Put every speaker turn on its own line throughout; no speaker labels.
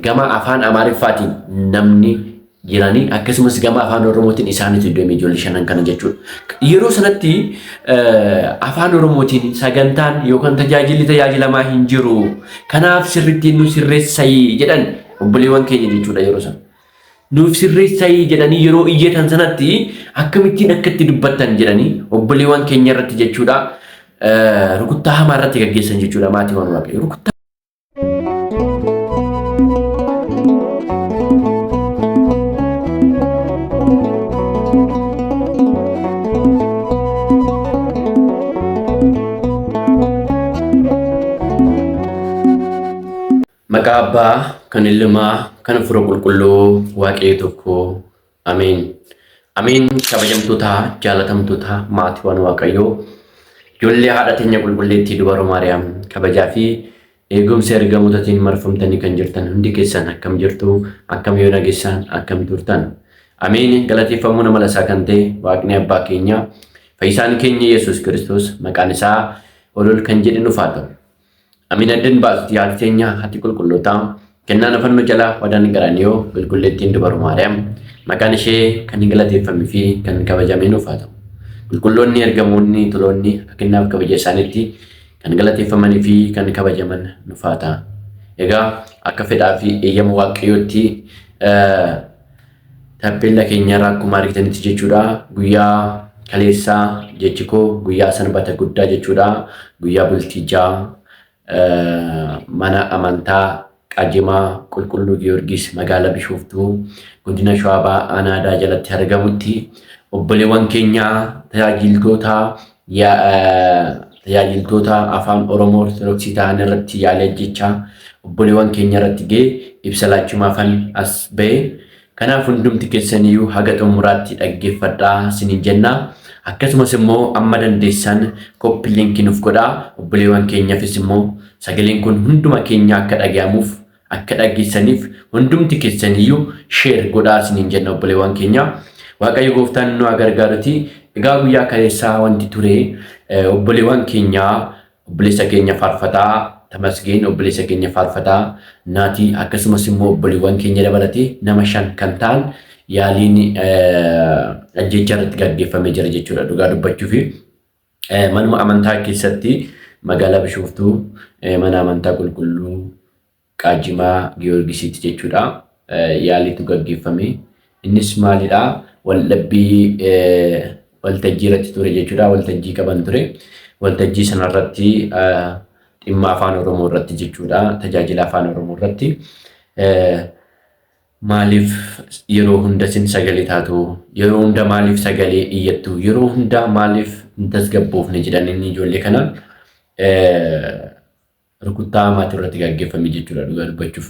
Gama afaan Amaariffaatiin namni jiranii akkasumas gama afaan Oromootiin isaanitu deeme ijoollee shanan kana jechuudha. Yeroo sanatti afaan Oromootiin sagantaan yookaan tajaajilli tajaajilamaa hin jiru. Kanaaf sirriitti nu sirreessayii jedhan obboleewwan keenya jechuudha yeroo sana. Nuuf sirreessayii jedhanii yeroo iyyatan sanatti akkamittiin akka itti dubbattan jedhanii obboleewwan keenya irratti jechuudha rukuttaa hamaa irratti gaggeessan jechuudha maatiiwwan Waaqayyoo. Rukuttaa Maqaa Abbaa, kan Ilmaa, kan Hafuura Qulqulluu Waaqayyo tokko. Ameen. Ameen kabajamtoota jaalatamtoota maatiiwwan Waaqayyoo ijoollee haadha teenya qulqulleettii dubaroo Maariyaam kabajaa fi eegumsa ergamootatiin marfamtanii kan jirtan hundi keessan akkam jirtu akkam yoo nageessaan akkam turtan. Ameen galateeffamuun amala isaa kan ta'e Waaqni abbaa keenya fayyisaan keenya Yesuus Kiristoos maqaan isaa ol ol kan jedhe nuuf haa ta'u. Amiin addan baasuti haati teenya haati qulqullootaa kennaan fannoo jalaa wadaan qaraaniyoo qulqulleettiin dubaru Maariyaam maqaan ishee kan galateeffame fi kan kabajame nuuf haa ta'u. Qulqulloonni ergamoonni toloonni akka kennaaf kabaja isaaniitti kan galateeffamanii fi kan kabajaman nuuf haa ta'an. Egaa akka fedhaa fi eeyyama Waaqayyootti Taappeella keenyarraa akkuma argitanitti jechuudha guyyaa kaleessaa jechi koo guyyaa sanbata guddaa jechuudha guyyaa bultii ja'a mana amantaa Qajimaa Qulqulluu Giyoorgis magaalaa Bishooftuu godina Shawaa Bahaa aanaa Adaa jalatti argamutti obboleewwan keenya tajaajiltoota tajaajiltoota afaan Oromoo Ortodoksii ta'an irratti yaalii ajjechaa obboleewwan keenya irratti ga'e ibsa laachumaafan as ba'e. Kanaaf hundumti keessaniyyuu haga xumuraatti dhaggeeffadhaa isiniin jenna. Akkasumas immoo amma dandeessan koppi linkii nuuf godhaa. Obboleewwan keenyafis immoo sagaleen kun hunduma keenya akka dhaga'amuuf akka dhaggeessaniif hundumti keessaniyyuu share godhaa isiniin jenna obboleewwan keenya. Waaqayyo gooftaan nu haa gargaaruti. Egaa guyyaa kaleessaa wanti ture obboleewwan keenya obboleessa keenya faarfataa Tamasgeen, obboleessa keenya faarfataa Naatii akkasumas immoo obboleewwan keenya dabalatee nama 5 kan ta'an yaaliin ajjeechaa irratti gaggeeffamee jira jechuudha dhugaa dubbachuufi. Manuma amantaa keessatti magaalaa Bishooftuu mana amantaa qulqulluu Qaajimaa Giyoorgisiitti jechuudha. Yaaliitu gaggeeffame. Innis maalidha? Waldhabbii waltajjii irratti ture jechuudha. Waltajjii qaban ture. Waltajjii sanarratti dhimma afaan Oromoo irratti jechuudha. Tajaajila afaan Oromoo irratti. Maaliif yeroo hunda isin sagalee taatu? Yeroo hunda maaliif sagalee iyyattu? Yeroo hunda maaliif hin tasgabboofne jedhanii ijoollee kana rukuttaa hamaatu irratti gaggeeffame jechuudha dhugaa dubbachuuf.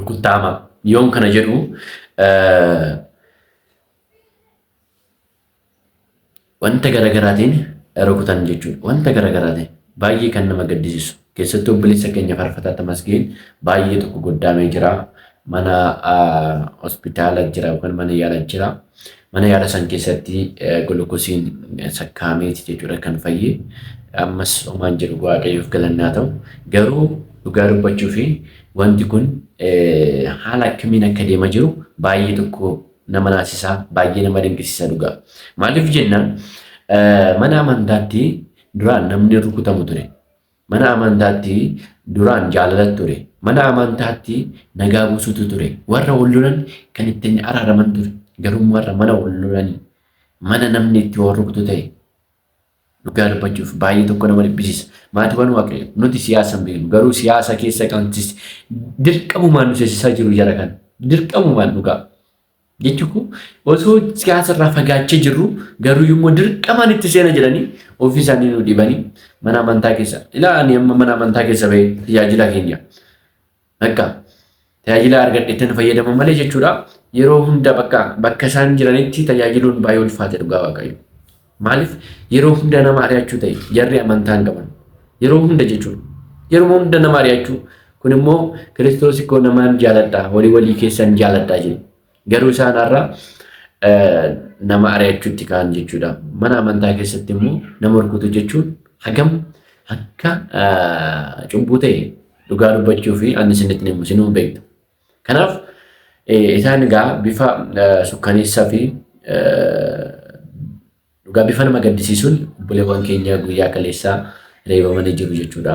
Rukuttaa hamaa. Yoon kana jedhu Wanta garagaraatiin rukutan jechuudha. Wanta garagaraatiin baay'ee kan nama gaddisiisu. Keessattuu obboleessa keenya Faarfataa Tamasgeen baay'ee tokko goddaamee jira. Mana hospitaala jira yookaan mana yaala jira. Mana yaala san keessatti gulukoosiin sakkaameeti jechuudha kan fayye. Ammas homaan jedhu Waaqayyoof galanni haa ta'u. Garuu dhugaa dubbachuu fi wanti kun haala akkamiin akka deema jiru baay'ee tokko nama naasisa, baay'ee nama dinqisiisa dhugaa. Maaliif jennaan mana amantaatti duraan namni rukutamu ture. Mana amantaatti duraan jaalala ture. Mana amantaatti nagaa buusutu ture. Warra wal lolan kan ittiin araaraman ture. Garuu warra mana wal lolanii mana namni itti wal rukutu ta'e Dhugaa dubbachuuf baay'ee tokko nama dhiphisiisa. Maatiiwwan Waaqayyo nuti siyaasa hin beeknu garuu siyaasa keessa kan dirqamumaan nu seessisaa jiru jara kana. Dirqamumaan dhugaa. Jechuun kun osoo siyaasa irraa fagaachaa jirru garuu immoo dirqamaan itti seena jedhanii ofii isaanii nu dhibanii mana amantaa keessa. Ilaa ani amma mana amantaa keessa bahee tajaajila keenya. Bakka tajaajila argadheettan fayyadama malee jechuudha. Yeroo hunda bakka bakka isaan jiranitti tajaajiluun baay'ee ulfaate dhugaa Waaqayyo. Maaliif yeroo hunda nama ari'achuu ta'e jarri amantaa hin qaban. Yeroo hunda jechuudha. Yeroo hunda nama ari'achuu kun immoo Kiristoos koo namaan jaaladha walii walii keessan jaaladha jedhe. Garuu isaan har'a nama ari'achuutti ka'an jechuudha. Mana amantaa keessatti immoo nama rukutu jechuun hagam akka cubbuu ta'e Dhugaa dubbachuu fi ani isinitti himu isinuu beektu. Kanaaf isaan egaa bifa sukkaneessaa fi dhugaa bifa nama gaddisiisuun obboleewwan keenya guyyaa kaleessaa reebamanii jiru jechuudha.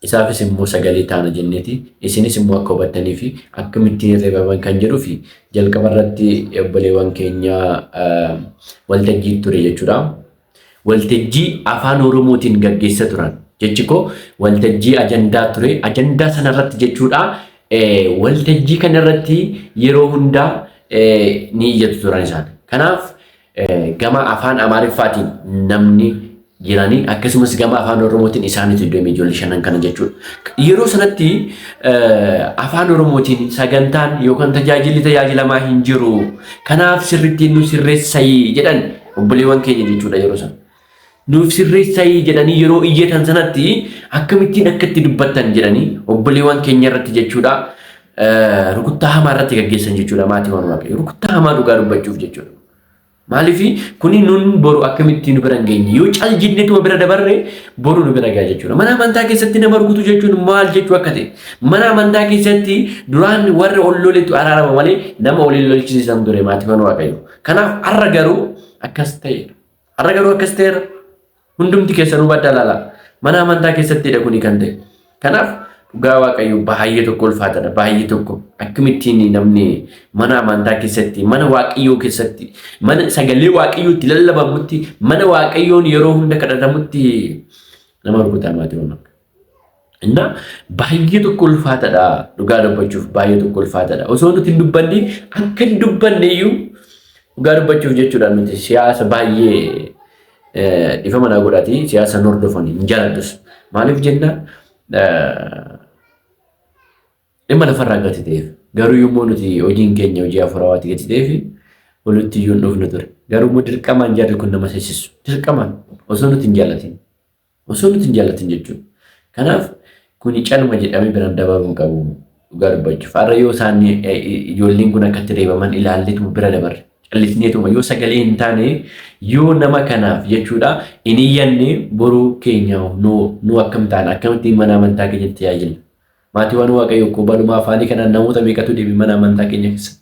Isaafis immoo sagalee taana jenneeti isinis immoo akka hubattanii fi akkamittiin reebaman kan jedhuu fi jalqaba irratti obboleewwan keenya waltajjii ture jechuudha. Waltajjii afaan Oromootiin gaggeessa turan. Jechi koo waltajjii ajandaa ture. Ajandaa sanarratti jechuudha waltajjii kanarratti yeroo hundaa ni iyyatu turan isaan. Kanaaf gama afaan Amaariffaatiin namni jiranii akkasumas gama afaan Oromootiin isaanitu deeme ijoollee shanan kana jechuudha. Yeroo sanatti afaan Oromootiin sagantaan yookaan tajaajilli tajaajilamaa hin jiru. Kanaaf sirriitti nu sirreessayii jedhan obboleewwan keenya jechuudha yeroo sana. Nuuf sirreessayii jedhanii yeroo iyyatan sanatti akkamittiin akka itti dubbattan jedhanii obboleewwan keenya irratti jechuudha. Rukuttaa hamaa irratti gaggeessan jechuudha maatiiwwan Waaqayyoo. Rukuttaa hamaa dhugaa dubbachuuf jechuudha. Maaliif kuni nun boru akkamitti nu bira hin geenye yoo cal jennetuma bira dabarre boru nu bira ga'a jechuudha. Mana amantaa keessatti nama rukutu jechuun maal jechuu akka ta'e mana amantaa keessatti duraan warra ol loletu araarama malee nama ol hin lolchisiisan ture maatiiwwan Waaqayyoo. Kanaaf har'a garuu akkas ta'eera. Har'a garuu akkas ta'eera. Hundumti keessanuu badda laala. Mana amantaa keessattidha kuni kan ta'e. Kanaaf dhugaa Waaqayyo baay'ee tokko ulfaatadha. Baay'ee tokko akkamittiin namni mana amantaa keessatti, mana Waaqayyoo keessatti, mana sagalee Waaqayyoo itti lallabamutti, mana Waaqayyoon yeroo hunda kadhatamutti nama rukutaa maatii waan akka. Innaa baay'ee tokko ulfaatadha dhugaa dubbachuuf baay'ee tokko ulfaatadha. Osoo nuti hin dubbanne akka hin dubbanne iyyuu dhugaa dubbachuuf jechuudha nuti siyaasa baay'ee dhifama naa godhati siyaasa hin hordofan hin jaaladhus. Maaliif jennaan dhimma lafarraa gati ta'eef garuu yommuu nuti hojiin keenya hojii hafuurawaati gati ta'eef walitti iyyuu hin dhufnu ture. Garuu immoo dirqamaan jarri kun nama seessisu dirqamaan osoo nuti hin jaalatin. Osoo nuti hin jaallatin jechuudha. Kanaaf kuni caluma jedhamee biraan dabaruu hin qabu dhugaa dubbachuuf. Har'a yoo isaan ijoolleen kun akkatti reebaman ilaalleetuma bira dabarre. Callisneetuma yoo sagalee hin taane yoo nama kanaaf jechuudha hin iyyanne boruu keenya nu akkam taana akkamittiin mana amantaa keenyatti tajaajilla. Maatiiwwan Waaqayyoo koo baluma afaanii kanaan namoota meeqatu deeme mana amantaa keenya keessa.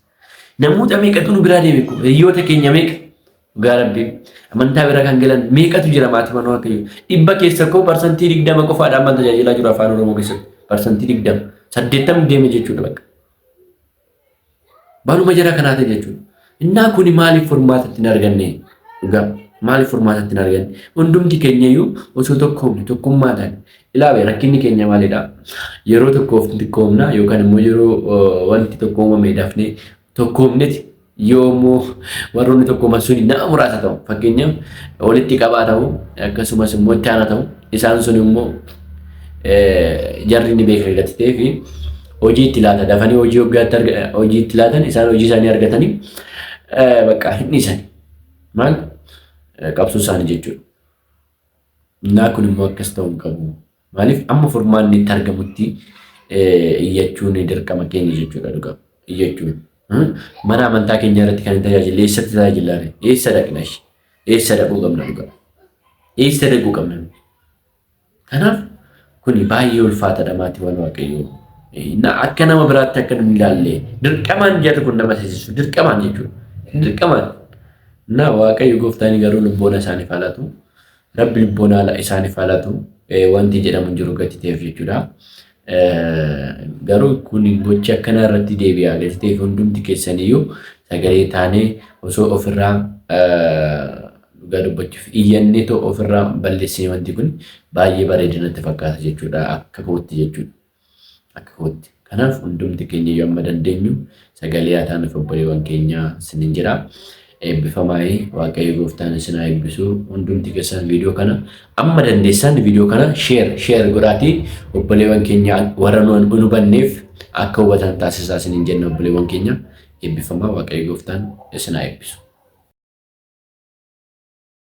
Namoota meeqatu nu biraa deeme koo hiriyoota keenya meeqa. Dhugaa rabbii amantaa bira kan galan meeqatu jira maatiiwwan Waaqayyoo. Dhibba keessa koo 20% qofaadha amma tajaajilaa jiru afaan Oromoo keessatti. 20%. 80 deeme jechuudha bakka. Baluma jara kanaa ta'e jechuudha. Innaa kuni maaliif furmaata ittiin arganne? Dhugaa maaliif furmaata ittiin arganne? Hundumti keenya iyyuu osoo tokkoomne tokkummaa taane. Ilaabe rakkinni keenya maalidha? Yeroo tokko of tokkoomna yookaan immoo yeroo wanti tokko uumame dafnee tokkoomneti yoo immoo warroonni tokkooman suni nama muraasa ta'u fakkeenyaaf walitti qabaa ta'u akkasumas immoo itti aanaa ta'u isaan sun immoo jarri ni beeka gati ta'ee fi hojii itti laata dafanii hojii hoggaatti hojii itti laatan isaan hojii isaanii argatanii bakka hin dhiisan maal qabsoo isaanii jechuudha. Innaa kun immoo akkas ta'uu hin qabu. Maaliif amma furmaanni itti argamutti iyyachuun dirqama keenya jechuudha dhugaa iyyachuun. Mana amantaa keenya irratti kan hin tajaajille eessatti tajaajillaa eessa dhaqna ishee eessa dhaquu qabna dhugaa eessa dhaquu qabna. Kanaaf kuni baay'ee ulfaatadha maatiiwwan Waaqayyoo. Akka nama biraatti akka nu ilaalle dirqamaan jarri kun nama seesisu dirqamaan jechuudha. Dirqamaan. Na Waaqayyo gooftaan garuu lubboona isaaniif haa laatu. Rabbi lubboona isaaniif haa laatu. Wanti jedhamu hin jiru gati ta'eef jechuudha. Garuu kun gochi akkanaa irratti deebi'a gati ta'eef hundumti keessaniyyuu sagalee taanee osoo ofirraa Dhugaa dubbachuuf iyyannee too ofirraa balleessine wanti kun baay'ee bareeda natti fakkaata jechuudha akka kootti jechuudha. Akka kootti. Kanaaf hundumti keenya iyyuu amma dandeenyu sagalee haa taanuuf obboleewwan keenya isinin jedha. Eebbifamaayee Waaqayyo gooftaan isin haa eebbisu. Hundumti keessan viidiyoo kana amma dandeessan viidiyoo kana sheer sheer godhaatii obboleewwan keenya warra nu hin hubanneef akka hubatan taasisaa isinin jenna obboleewwan keenya. Eebbifamaa Waaqayyo gooftaan isin haa eebbisu.